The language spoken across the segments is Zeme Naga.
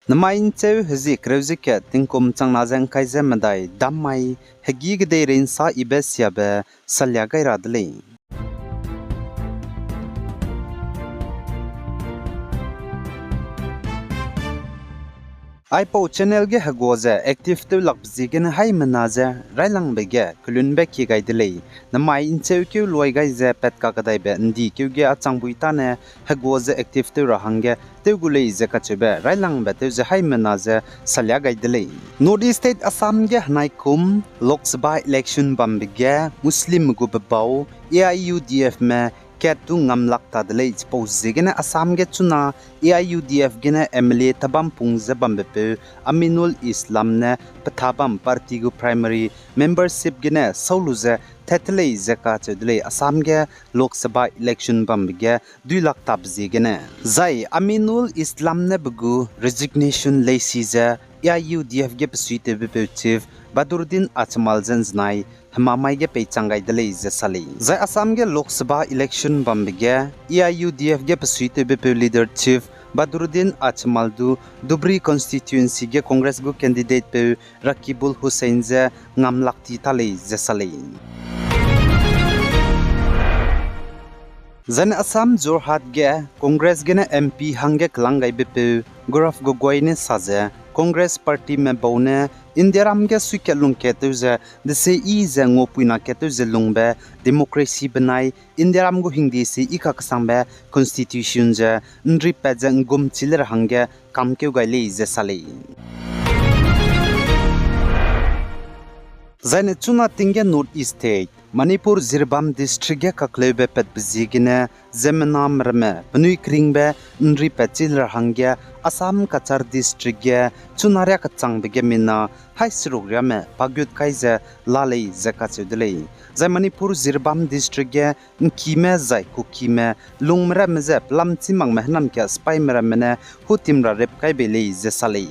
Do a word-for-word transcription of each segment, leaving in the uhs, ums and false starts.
Nemai ’ncheu hezie kereu ze kat tingkum changna ze ’ngkai ze medai dam mai hegî kedeirei ’nsa yibe siabe salia gai ra de lei. Aipau channel ge hegua ze active tew lakbe ziegene haimena ze railangbe ge kelunbe kie gai de lei. Nemai ’ncheukeu luai gai ze pat kakedaibe ’ndi keu ge a changbui tâne hegua ze active tew ra hangge tew gu lei ze kacheube railangbe tew ze haimena ze salia gai de lei. North East State Assam ge henaikum Lok Sabha election bambe ge Muslimme gu bebau A I U D Fme kat du ngam lak ta de lei. Chipau ziegene Assam ge chuna A I U D F gene M L A tabam pung ze bambepeu Aminul Islam ne petha bam party gu primary membership gene sau lu ze tat te lei ze kacheu de lei. Assam ge Lok Sabha election bambe ge dui lak tabe ziegene. Zai Aminul Islam ne pe gu resignation leisi ze A I U D F ge besuitewbepeu Chief Badruddin Ajmal ze ’nzenai hemamai ge peichang gai de lei ze sa lei. Zai Assam ge Lok Sabha election bambe ge A I U D F ge besuitewbepeu leader Chief Badruddin Ajmal du Dhubri constituency ge Congress gu candidatepeu Rakibul Hussain ze ngam lak ti ta lei ze sa lei. Zaine Assam Jorhat ge Congress gene M P hangge kelang gaibepeu Gaurav Gogoi ne sa ze Congress partyme bau ne Indiaram ge suikat lungkat tew ze, desie i ze nguapuina kat tew ze lungbe democracy benai Indiaram gu hingde sie i kakesangbe constitution ze ’nripat ze ’nggum chi le ra hangge kamkeu gai lei ze sa lei. Zaine chuna ting ge North East State, Manipur Jiribam District ge kakleube patbe ziegene ziemmename ramme penui keringbe ’nripat chi le ra hangge Assam Cachar District ge chuna riâ kechangbe ge mina haî seruk riame pagut kai ze la lei ze kacheu de lei. Zai Manipur Jiribam District ge ’ngkime zai kukime lungme ramme je pelam chî makme hênamkia sipaime ramme ne hûtim ra rep kai bei lei ze sa lei.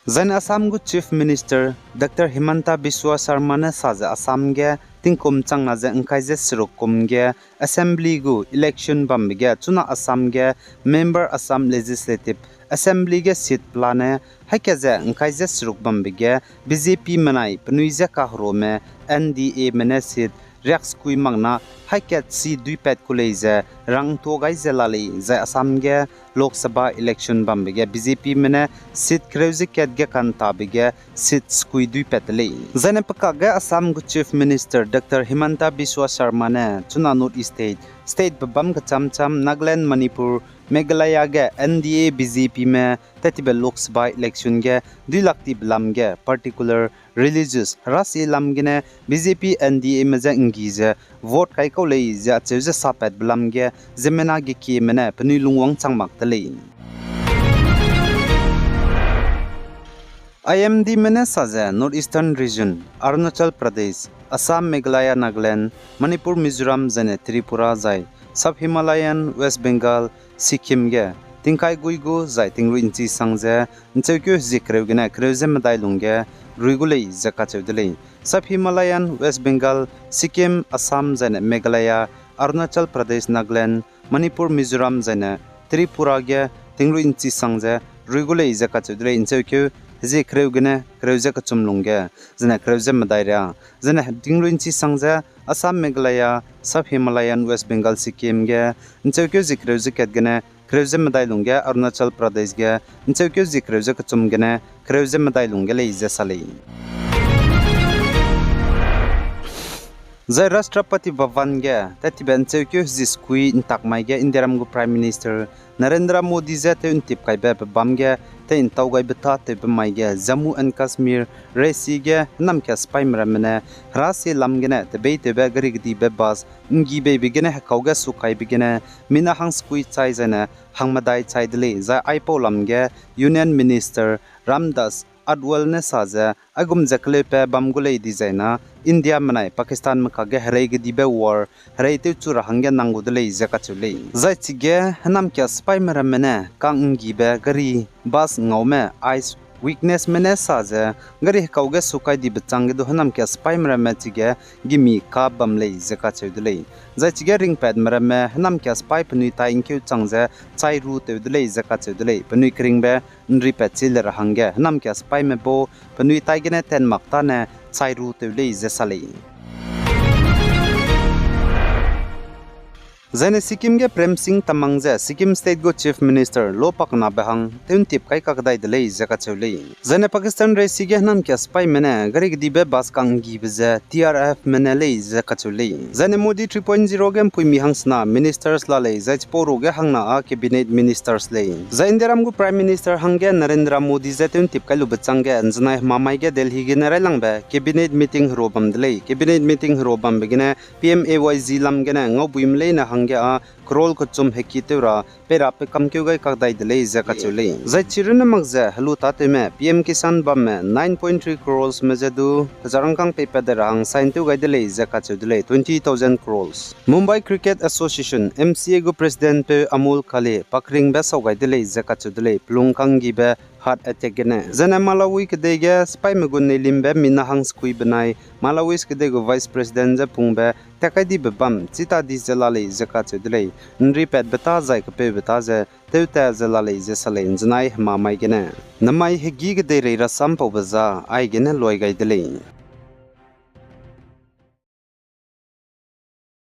Zaine Assam gu Chief Minister Doctor Himanta Biswa Sarma ne sa ze Assam ge tingkum changna ze ’ngkai ze seruk kum ge Assembly gu election bambe ge chuna Assam ge Member Assam Legislative Assembly ge seat pelane haî kat ze ’ngkai ze seruk bambe ge B J P menai penui ze kaherume N D Ame ne seat riaksekui makna haî kat si duipat ku lei ze rangtuâ gai ze la lei. Zai Assam ge Lok Sabha election bambe ge B J Pme ne seat kereu ze kat ge kantabe ge seat sekui duipat te lei. Zaine pekak ge Assam gu Chief Minister Doctor Himanta Biswa Sarma ne chuna North East State, state pebâm kecham cham Nagaland, Manipur, Meghalaya ge N D A B J Pme tattibe Lok Sabha election ge duilak tibe lam ge particular religious herasie lam gene B J P N D Ame je ’nggi ze vote kai kau lei ze acheu ze sapatbe lam ge ziemmena gekieme ne penui lungwang chang mak te lei. I M Dme ne sa ze North Eastern Region, Arunachal Pradesh, Assam, Meghalaya, Nagaland, Manipur, Mizoram zaine Tripura zai Sub Himalayan, West Bengal, Sikkim ge tingkai gui gu zai tingrui ’nchi sang ze ’ncheukeu hezie kereu gene kereu ze medai lungge rui gu lei ze kacheu de lei. Sub Himalayan, West Bengal, Sikkim, Assam zaine Meghalaya, Arunachal Pradesh, Nagaland, Manipur, Mizoram zaine Tripura ge tingrui ’nchi sang ze rui gu lei ze kacheu de lei. ’Ncheukeu hezie kereu gene kereu ze kechum lungge, zene kereu ze medai ria, zene tingrui ’nchi sang ze Assam, Meghalaya, Sub Himalayan, West Bengal, Sikkim ge ’ncheukeu hezie kereu ze kat gene kereu ze medai lungge, Arunachal Pradesh ge ’ncheukeu hezie kereu ze kechum gene kereu ze medai lungge lei ze sa lei. Zai Rashtrapati Bhavan ge tattibe ’ncheukeu hezie sekui ’ntak mai ge Indiaram gu Prime Minister Narendra Modi je tew ’ntip kaibe pebâm ge tei ’ntau gaibe tâtewbe mai ge Jammu and Kashmir reisi ge hênamkia sipaime ramme ne herasie lam gene tebeitewbe gari kedibe bus ’nggi beibe gene hekau ge sukaibe gene mina hangsekui chai zaine hangmedai chai de lei. Zai aipau lam ge Union Minister Ramdas Athwal ne sa ze aigum ze keleupe bam gu lei dizai na India menai Pakistanme kakge herei kedibe war herei tewchu ra hangge nang gu de lei ze kacheu lei. Zai chige hênamkia sipaime ramme ne ka'nggibe gari bus ngaume ice witnessme ne sa ze, gari hekau ge sukai dibe chângge du hênamkia sipaime ramme chige gimi kap bam lei ze kacheu de lei. Zai chige ringpatme ramme hênamkia sipai penui tai ’ngkeu chang ze chai ru tew de lei ze kacheu de lei. Penui keringbe ’nripat chi le ra hangge hênamkia sipaime bau penui tai gene tat mak tâne chai ru tew lei ze sa lei. Zaine Sikkim ge Prem Singh Tamang ze Sikkim State gu Chief Minister lo pakenabe hang tew'ntip kai kakdai de lei ze kacheu lei. Zaine Pakistan reisi ge hênamkia sipaime ne gari kedibe bus ka'nggibe ze T R F me ne lei ze kacheu lei. Zaine Modi three point zero ge ’mpuimi hangsena ministers la lei, zai chipau ruge hangna â cabinet ministers lei. Zai Indiaram gu Prime Minister hangge Narendra Modi je tew'ntip kai lube chângge ’nzenai hemamai ge Delhi gene railangbe cabinet meeting herua bam de lei. Cabinet meeting herua bambe gene P M A Y G lam gene ngaubuime leine hangge â crore kechum heki tew ra pei ra pe kamkeu gai kakdai de lei ze kacheu lei. Zai chirunne mak ze helu tâtewme P M Kisan bamme nine point three crores me je du hezarangkang peipat de ra hang sign tew gai de lei ze kacheu de lei, twenty thousand crores. Mumbai Cricket Association, M C A gu president peu Amol Kale pakeringbe sau gai de lei ze kacheu de lei, pelung ka'nggibe heart attack gene. Zaine Malawi kedei ge sipaime gu neilimbe mina hang sekui benai Malawi kedei gu vice president je pungbe tat kai dibe bam chita di ze la lei ze kacheu de lei. ’Nripatbe tâ zai kepeube tâ ze tewtat ze la lei ze sa lei ’nzenai hemamai gene. Namai hegî kedeirei rasam paube za aigene luai gai de lei.